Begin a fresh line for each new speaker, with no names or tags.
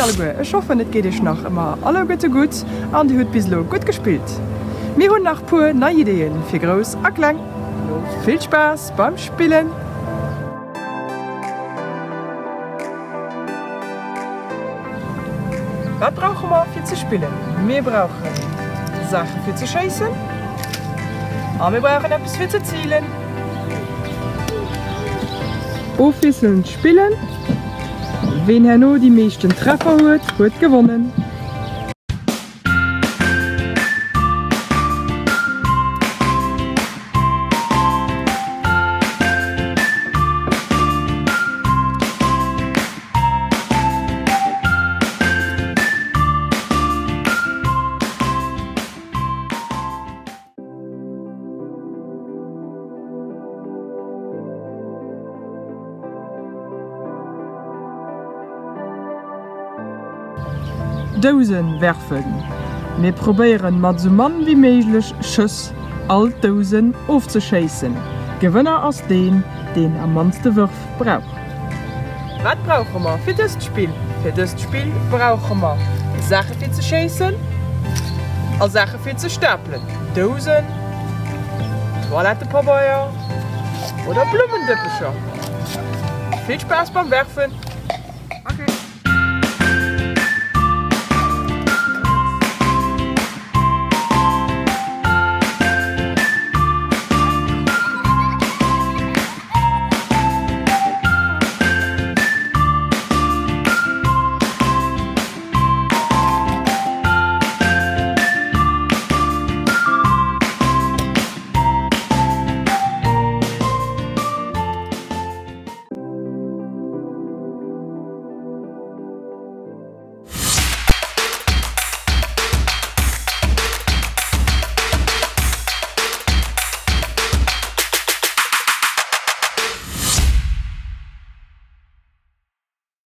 alleguer, ech hoffen et geet iech nach ëmmer alleguerte gutt an dir hutt bis elo gutt gespillt. Mir hunn nach puer nei Ideeën fir Grouss a Kleng. Elo vill Spaass beim Spillen! Wat brauche mer fir ze spillen? Mir brauchen Saache fir ze schéissen a mir brauchen eppes fir ze zilen. Ofwiesselnd spillen, Ween herno déi meeschten Treffer huet, huet gewonnen. Dousen werfen. Mir probéieren mat sou mann wéi méiglech Schëss all d'Dousen ofzeschéissen. Gewënner ass deen, deen am mannste Wërf brauch. Wat brauche mer fir dëst Spill? Fir dëst Spill brauche mer Saache fir ze schéissen a Saache fir ze stapelen, Dousen, Toilettepabeier oder Blummendëppecher. Vill Spaass beim Werfen!